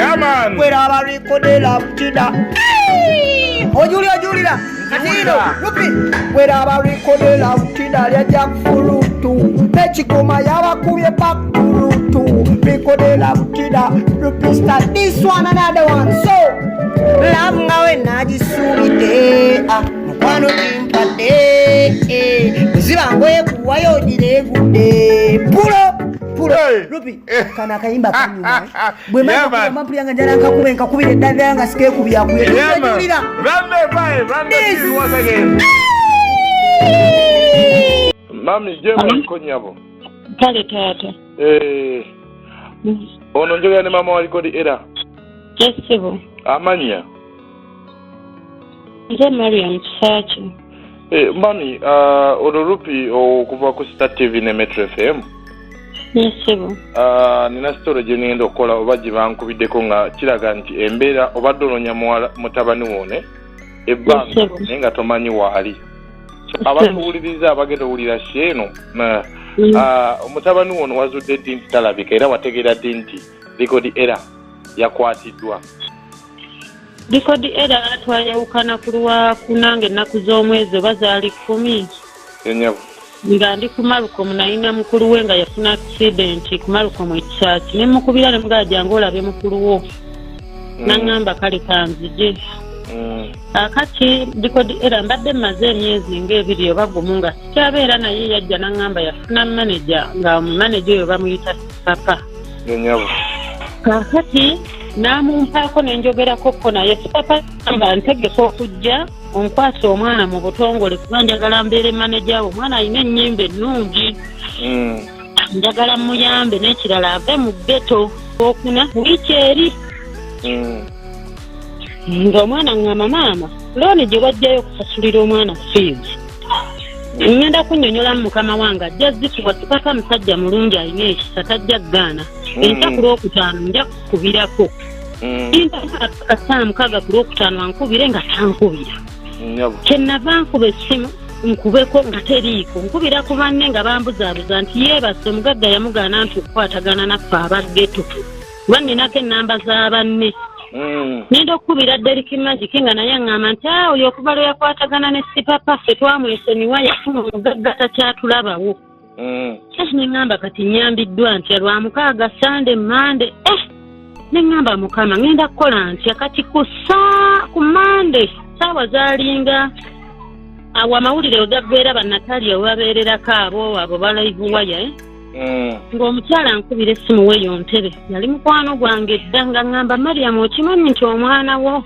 Yeah, man. Kweraba rikodera butida. Ojulira, ojulira. Katino, Rupi. Kweraba rikodera butida lya jackfruit. N'ekigoma yabakubye bakurutu. Rikodera butida. Rupi start this one, another one. So, love nga we nagisuubidde. Ah, mukwano gimpadde. Eh, ziba ngoye kuwayo gireevudde. Pulo. Pulo. Hey. Rupi. Kano akayimba kanyuma, eh. Bwe Yeah, man. mampulya nga njala nkakube nkakubira eddala nga sikeekubyakuye. Yeah, man. Ojulira. Run the vibe, run the This. tune once again. Mami, gyebaliko nnyabo? Kale taata. Eh, ono njogera ne maama wa Likodi era? Ssebo. Amannya? Nze Mariam Kisaaki. Eh, mami, ono Rupi okuva ku Star TV ne Metro FM. Ssebo. Nina story gye ngenda okukola oba gye bankubiddeko nga kiraga nti embeera obadde onoonya muwala mutabani woone ebbanga Ssebo. naye nga tomanyi waali. So, abatuwuliriza abagenda owulira sheeno na omutabani wono wazudde ddi nti talabika, era wategeera ddi nti Likodi era yakwatiddwa? Likodi era twayawukana ku Lwakuna ng'ennaku z'omwezi oba zaali 10. Enyabo. Nga ndi ku Malukomu, nalina mukulu we nga yafuna accident ku Malukomu ekisaaki, ne mukubira ne mugamba, "Jangu olabe mukulu wo." Naŋŋamba, "Kale kanzije." Akati Likodi era mbadde mmaze emyezi ng'ebiri oba gumu nga sikyabeera naye. Yajja naŋŋamba yafuna maneja, nga maneja oyo bamuyita Papa. Enyabo. Kaakati n'amumpaako ne njogerako ko naye. Sipapa nga ntegeka okujja onkwasa omwana mu butongole, kuba njagala mbeere maneja we. Omwana alina ennyimba ennungi, njagala muyambe, n'ekirala ave mu ghetto. Okuna wiiki eri ng'omwana ŋŋamba, "Maama, loan gye wajjayo okusasulira omwana fees, ŋŋenda kunnyonnyolamu mukama wange, ajja zikuwa. Sipapa musajja mulungi, alina ekisa, tajja ggaana. Enkya ku Lwokutaano nja kukubirako." Saa 6 ku Lwokutaano ankubire, nga tankubira. Nyabo. Kyenava nkuba essimu nkubeko nga teriiko. Nkubira ku banne nga bambuzaabuza nti yeebase, omugagga yamugaana nti okukwatagana naffe aba ghetto, kuba nninako ennamba za banne. Ngenda okukubira Deriki Magic nga naye aŋŋamba nti a oyo okuva lwe yakwatagana ne Sipapa ffe twamwesonyiwa, yafuna omugagga, takyatulabawo. Eh, neŋŋamba kati nyambiddwa ntya? Lwamukaaga, Sande, Mande, eh, neŋŋamba, "Mukama, ŋŋenda kukola ntya kati?" Ku saa ku Mande saawa zaalinga awo amawulire we gaggwera, bannatalia we babeererako abo ba live wire, eh? Ng'omukyala nkubira essimu weeyo ntebe, yali mukwano gwange dda, nga ŋŋamba, "Mariam, okimanyi nti omwana wo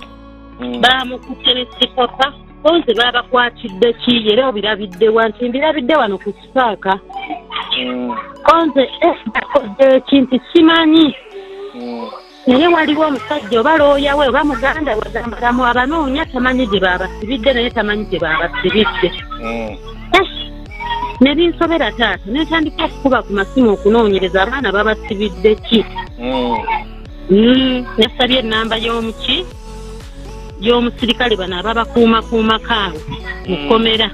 baamukutte ne Sipapa?" Onze baabakwatidde ki era obirabidde wa? Nti mbirabidde wano ku Sipaaka. Konze akoze ki? Nti simanyi, naye waliwo omusajja oba looya we oba muganda we gambalamu abanoonya, tamanyi gye baabasibidde, naye tamanyi gye baabasibidde. Eh, ne binsobera taata, ne ntandika okukuba ku masimu okunoonyereza abaana babasibidde ki. Nasabye ennamba y'omuki y'omusirikale bano ababakuumakuumako awo mu kkomera,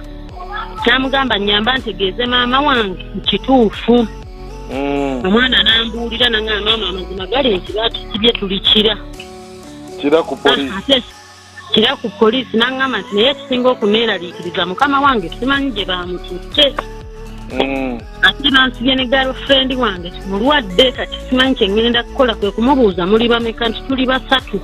n'amugamba, "Nyamba ntegeeze maama wange kituufu." Omwana n'ambuulira, nangamba, "Maama, amazima gali nti batusibye tulikira." Kira ku poliisi? Ate kira ku poliisi. N'aŋŋamba nti naye ekisinga okuneeraliikiriza, mukama wange simanyi gye bamututte. Ate bansibye ne girlfriend wange mulwadde, kati simanyi kye ŋŋenda kukola. Kwe kumubuuza, "Muli bameka?" Nti tuli basatu,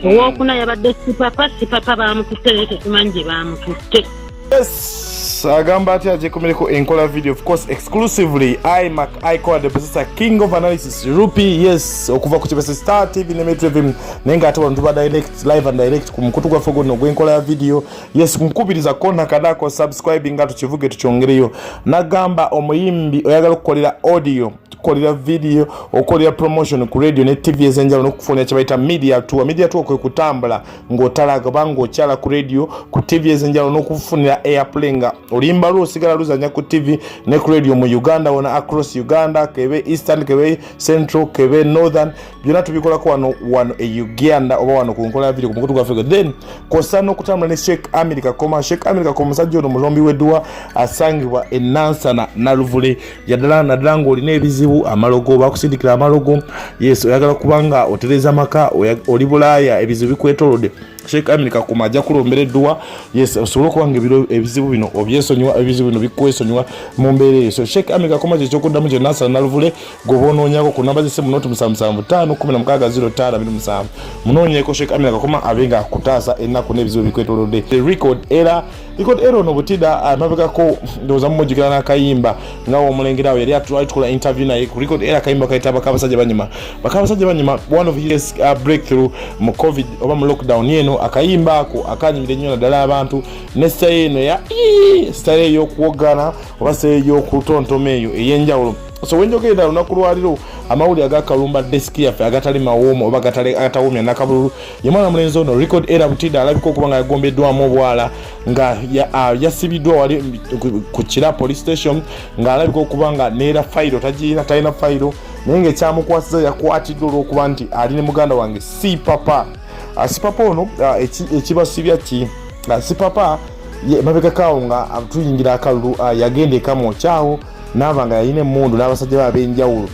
owookuna yabadde Sipapa, Sipapa bamututte, naye tetumanyi gye bamututte. Yes, agamba ati agyekomereko enkola video, of course exclusively imac icoa the processor, king of analysis, Rupi. Yes, okuva ku Kibese Star TV ne Metro FM, naye nga ate wano tuba direct, live and direct ku mukutu gwaffe guno ogw'enkola ya video. Yes, nkubiriza kona kadako subscribing nga tukivuge tukyongereyo. Nagamba omuyimbi oyagala okukolera audio, kukolera video, okukolera promotion ku radio ne TV ez'enjawulo, n'okufunira kye bayita media tour. Media tour kwe kutambula ng'otalaga oba ng'okyala ku radio, ku TV ez'enjawulo, n'okufunira airplay nga Oluyimba lwo osigala luzanya ku TV ne ku radio mu Uganda wona, across Uganda, kebe Eastern, kebe Central, kebe Northern, byonna tubikolako wano wano e Uganda oba wano ku nkola ya video ku mukutu gwaffe. Then kwossa n'okutambula ne Sheikh Amiri Kakoma. Sheikh Amiri Kakoma omusajja ono mulombi w'edduwa, asangibwa e Nansana Naluvule. Yaddala naddala ng'olina ebizibu, amalogo, bakusindikira amalogo, yes, oyagala kubanga otereza amaka, oli Bulaaya, ebizibu bikwetolodde, Sheikh Amiri Kakoma ajja kulombera edduwa, yes, osobole okuba nga ebizibu bino obyesonyiwa, ebizibu bino bikwesonyiwa mu mbeera eyo. So Sheikh Amiri Kakoma kyekyokuddamu kye Nansana Naluvule. Gwoba onoonyako ku namba z'essimu 075 16 05 27, munoonyeeko Sheikh Amiri Kakoma abe nga akutaasa ennaku n'ebizibu bikwetolodde. The Record Era, Record Era ono Butida amabegako ndowooza mumujjukira n'akayimba nga womulengera awo, yali atukola interview naye ku Record Era, akayimba kayita Bakabasajja Banyuma. Bakabasajja Banyuma, one of his breakthrough mu COVID oba mu lockdown eno. Akayimba ako akanyumira ennyo naddala abantu ne style eno ya style ey'okuwogana oba style ey'okutontoma eyo ey'enjawulo. So wenjogerera olunaku lwaliro, amawulire agakalumba desk yaffe agatali mawoomu oba agatawumya nakabululu, ye mwana mulenzi ono Record Era Butida alabika okuba nga yagombeddwamu obwala, nga yasibiddwa wali ku Kira Police Station, ng'alabika okuba nga neera fayiro tagirina, talina fayiro, naye ngaekyamukwasiza yakwatiddwa olw'okuba nti ali ne muganda wange si papa. Si papa ono ekibasibya ki si papa mabegakaawo nga tuyingira akalulu, yagenda ekamwokyawo naaba nga yalina emundu n'abasajja be ab'enjawulo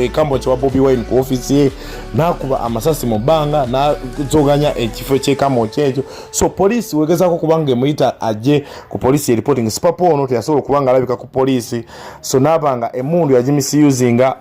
ekambo kyewa Bobi Wine ku ofiisi ye, n'akuba amasasi mu bbanga n'azoganya ekifo ky'ekamwokya ekyo. So poliisi wegezaako kubanga emuyita ajje ku poliisi ye reporting, sipapa ono teyasobola okuba nga alabika ku poliisi. So naaba nga emundu yagimisiyuzinga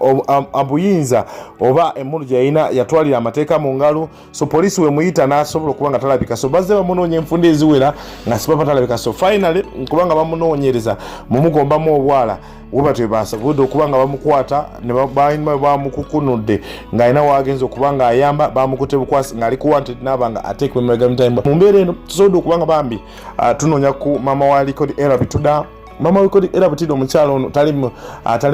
abuyinza oba emundu gye yalina yatwalira amateeka mu ngalo. So poliisi wemuyita n'asobola okuba nga talabika. So bazze bamunoonya enfunda eziwera nga sipapa talabika. So finally kubanga bamunoonyereza mumugombamu obwala, webatyo basobodde okuba nga bamukwata ne balina bamukukunudde ng'alina wagenza okuba nga ayamba, bamukute bukwasi ng'ali ku wanted, naaba nga ateekebwa emabega mitayimba. Mu mbeera eno tusobodde okuba nga bambi tunoonya ku mama wa Record Era Bituda. Mama wa Record Era Butida, omukyala ono tali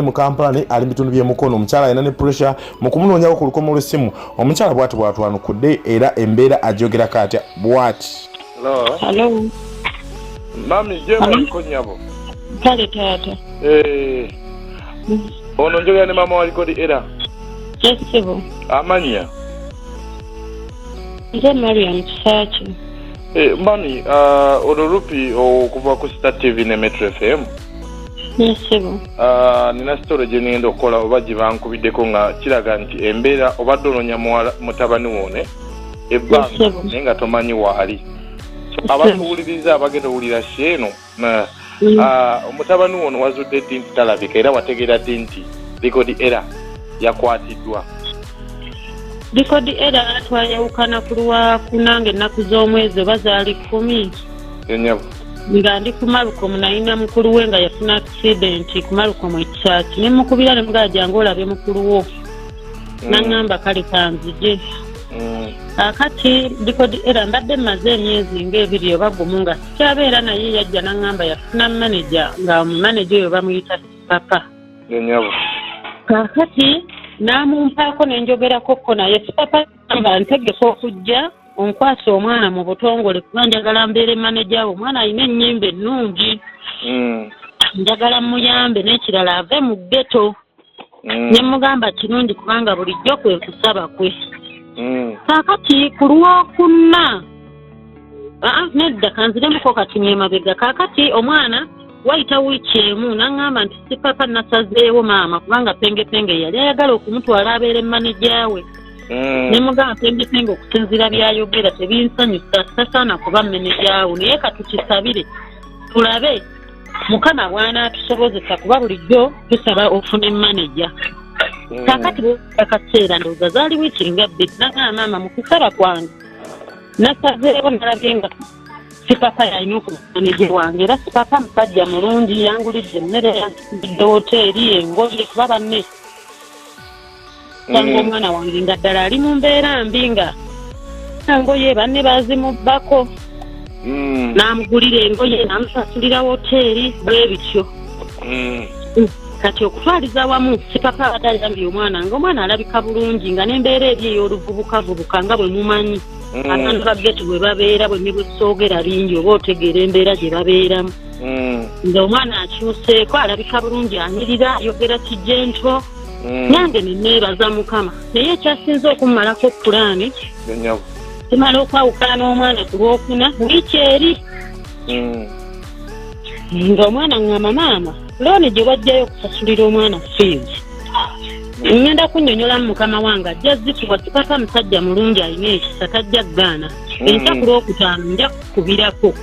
mu Kampala naye ali mu bitundu by'emukono. Omukyala alina ne pressure. Mu kumunoonyako ku lukomo lw'essimu, omukyala bw'ati bw'atwanukudde, era embeera agyogerako atya bw'ati. Hello. Hello. Mami, gyebaliko nnyabo? Kale taata. Eh, ono njogera ne mama wa Record Era? Yes, ssebo. Amannya? Nze Mariam Kisaaki. Eh, mami, ono Rupi okuva ku Star TV ne Metro FM. Yes, ssebo. Nina story gye ngenda okukola oba gye bankubiddeko nga kiraga nti embeera obadde onoonya muwala mutabani woone ebbanga Yes, ssebo. naye nga tomanyi waali. So, abatuwuliriza abagenda owulira sheeno omutabani wono wazudde ddi nti talabika, era wategeera ddi nti Record Era yakwatiddwa? Record Era twayawukana ku lwakuna ng'ennaku z'omwezi oba zaali 10. Enyabo. Nga ndi ku Malukomu, nalina mukulu we nga yafuna accident ku Malukomu ekisaaki, ne mukubira ne mugala jangu olabe mukulu wo, naŋŋamba kale kanzije. Akati Record Era mbadde mmaze emyezi ng'ebiri oba gumu nga sikyabeera naye. Yajja naŋŋamba yafuna manager, nga manager oyo bamuyita Papa. Enyabo. Kaakati n'amumpaako ne njogerako ko naye Sipapa, nga ntegeka okujja onkwasa omwana mu butongole kuba njagala mbeere manager we. Omwana alina ennyimba ennungi, njagala muyambe n'ekirala ave mu ghetto. Ne mugamba kirungi kubanga bulijjo kwe kusaba kwe. Kaakati ku lwokuna, aa nedda, kanziremuko kati emabega. Kaakati omwana wayita wiiki emu n'aŋŋamba nti Sipapa nasazeewo maama, kubanga Pengepenge yali ayagala okumutwala abeere manager we. Ne mugamba Pengepenge okusinziira byayogera tebinsanyusa, tasaana kuba manager we, naye katukisabire tulabe Mukama bw'anaatusobozesa, kuba bulijjo tusaba ofune manager. Kaakati akaseera ndowooza zaali wiiki nga 2, nagamba maama mu kusaba kwange nasazeewo, nalabye nga Sipapa yalina okuba manager wange, era Sipapa musajja mulungi, yangulidde emmere, yangulidde woteeri, engoye, kuba banne sanga omwana wange nga ddala ali mu mbeera mbi nga engoye banne bazimubbako, n'amugulira engoye, n'amusasulira woteeri, bwe bityo. Kati okutwaliza wamu Sipapa abadde ayambye omwana, nga omwana alabika bulungi, nga n'embeera eri ey'oluvubukavubuka nga bwe mumanyi. Abantu ba ghetto bwe babeera bwe ne bwesoogera bingi oba otegeera embeera gye babeeramu. Nga omwana akyuseeko, alabika bulungi, anyirira, ayogera kijento. Nange ne neebaza Mukama. Naye ekyasinze okummalako pulaani, tumala okwawukana n'omwana ku Lwokuna wiiki eri, ng'omwana ŋŋamba, "Maama, loan gye wajjayo okusasulira omwana fees, ŋŋenda kunnyonnyolamu mukama wange, ajja zikuwa. Sipapa musajja mulungi, alina ekisa, tajja ggaana. Enkya ku Lwokutaano nja kukubirako."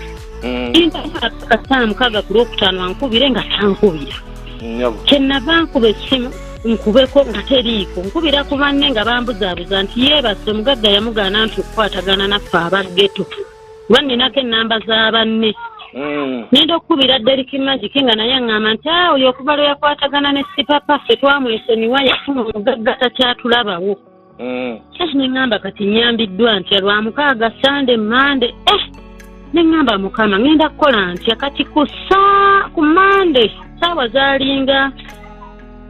Kinta 6:30 ku Lwokutaano ankubire, nga tankubira. Kyenava nkuba essimu nkubeko, nga teriiko. Nkubira ku banne nga bambuzaabuza nti yeebase, omugagga yamugaana nti okukwatagana naffe aba ghetto, kuba nninako ennamba za banne. Ngenda okukubira Deriki Magic, nga naye aŋŋamba nti a oyo okuva lwe yakwatagana ne Sipapa ffe twamwesonyiwa, yafuna omugagga, takyatulabawo. Ne ŋŋamba, kati nyambiddwa ntya? Lwamukaaga, Sande, Mande, ne ŋŋamba, Mukama, ŋŋenda kukola ntya kati? Ku saa ku Mande saawa zaalinga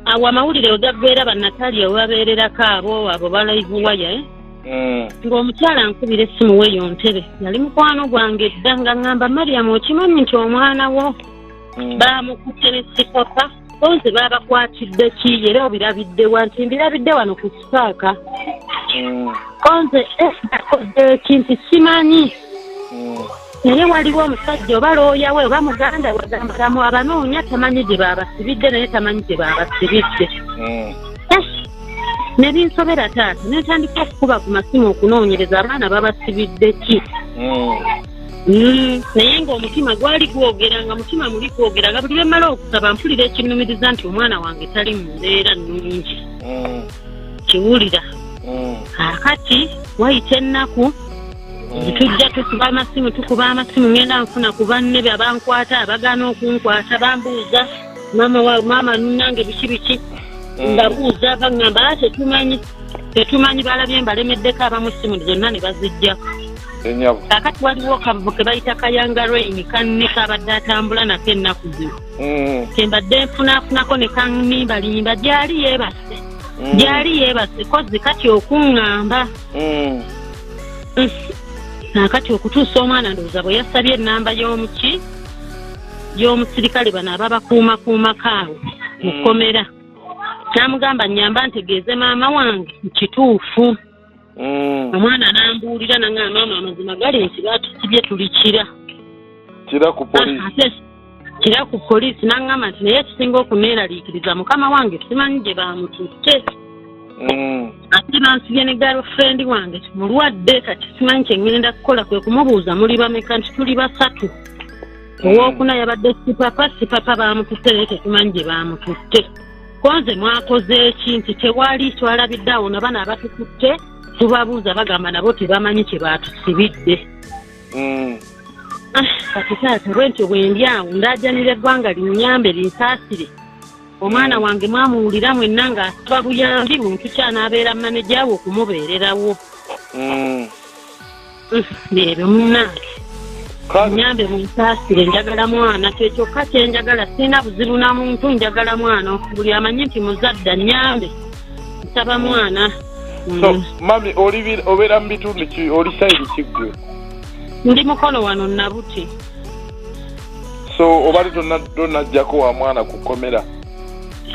awo amawulire we gaggwera, bannatalia we babeererako abo ba live wire, eh? Ng'omukyala nkubira essimu weeyo ntebe, yali mukwano gwange dda, nga ŋŋamba, "Mariam, okimanyi nti omwana wo baamukutte ne Sipapa? Onze baabakwatidde ki era obirabiddewa?" Nti mbirabidde wano ku Spark. Onze akoze ki? Nti simanyi, naye waliwo omusajja oba looya we oba muganda wagambalamu abanoonya, tamanyi gye baabasibidde, naye tamanyi gye baabasibidde. Ne binsobera taata, ne ntandika okukuba ku masimu okunoonyereza abaana babasibidde ki. Naye ng'omutima gwali gwogera, nga mutima muli gwogera, nga buli lwe mmala okusaba mpulira ekinnumiriza nti omwana wange tali mu mbeera nnungi. Kiwulira. Kaakati wayita ennaku, tujja tukuba amasimu, tukuba amasimu, ngenda nfuna ku banne abankwata, abagaana okunkwata, bambuuza maama wa maama nange biki biki. Mbabuuza, baŋŋamba, "Ah, tetumanyi, tetumanyi." Balabye mbalemeddeko, abamu essimu zonna ne baziggyako. Enyabu. Kaakati waliwo kavuvu ke bayita Kayanga Rain, kanne kabadde atambula nako ennaku zino, kyembadde nfunaafunako ne kannimbalimba gyali yeebase, gyali yeebase kozi kati okuŋŋamba. Naakati okutuusa omwana ndowooza bwe yasabye ennamba y'omuki y'omusirikale bano ababakuumakuumako awo mu kkomera, n'amugamba, "Nyamba ntegeeze maama wange kituufu." Omwana n'ambuulira naŋŋamba, "Maama, amazima gali nti baatusibye tuli Kira." Kira ku poliisi? Ate Kira ku poliisi. N'aŋŋamba nti naye ekisinga okuneeraliikiriza, mukama wange simanyi gye baamututte, ate bansibye ne girlfriend wange mulwadde, kati simanyi kye ŋŋenda kukola. Kwe kumubuuza, "Muli bameka?" Nti tuli basatu, owookuna yabadde Sipapa, Sipapa baamututte, naye tetumanyi gye baamututte. Konze mwakoze eki? Nti tewali, twalabidde awo na bano abatukutte, tubabuuza bagamba nabo tebamanyi kye baatusibidde. Ah, kati taata, bwe ntyo bwe ndi awo ndaajanira eggwanga linnyambe, linsaasire. Omwana wange mwamuwulira mwenna ng'asaba buyambi, muntu kyanaabeera maneja we okumubeererawo. Ebyo munnange. Kale. Nyambe munsaasire, njagala mwana, kyekyokka kyenjagala. Sirina buzibu na muntu, njagala mwana. Buli amanyi nti muzadde anyambe, nsaba mwana. So mami, oli obeera mu bitundu ki? Oli side ki ggwe? Ndi Mukono wano Nabuti. So obadde tonnajjako wa mwana ku kkomera?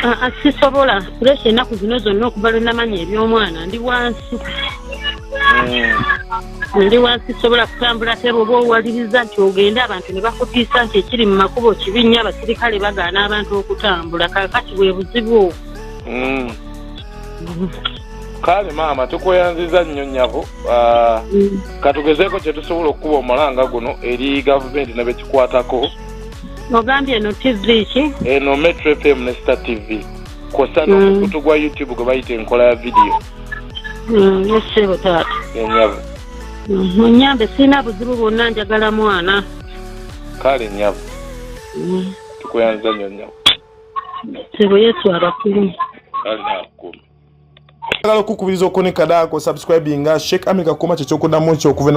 Ah, ah, sisobola. Pressure ennaku zino zonna okuva lwe namanya eby'omwana ndi wansi. Ndi wansi, sobola kutambula. Ate bw'oba owaliriza nti ogende, abantu ne bakutiisa nti ekiri mu makubo kibi nnyo, abasirikale bagaana abantu okutambula. Kaakati bwe buzibu obwo. Kale maama, tukweyanziza nnyo nnyabo. Ah, katugezeeko kye tusobola okukuba omulanga guno eri gavumenti ne bekikwatako. Ogambye eno TV ki? Eno Metro FM ne Star TV, kw'ossa n'omukutu gwa YouTube gwe bayita Enkola ya Vidiyo. Essebo taata. Ennyabo. Munyambe, sirina buzibu bwonna, njagala mwana. Kale nnyabo, tukweyanziza nnyo nnyabo. Sebo, Yesu abakulu. Kale, naakukuuma. Njagala okukubiriza okonekadaako subscribinga. Sheikh Amika Kuma kyekyokuddamu kyokuva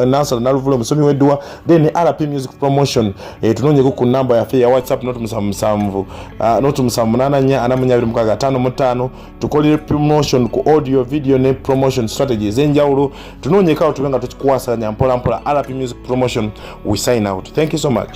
Nasara Naluvula, omusomi w'edduwa, then RP Music Promotion. Tunoonyeko ku namba yaffe ya WhatsApp 077 078 426 55. Tukolere promotion ku audio, video ne promotion strategy ez'enjawulo. Tunoonyekawo tube nga tukikwasanya mpola mpola. RP Music Promotion, we sign out. Thank you so much.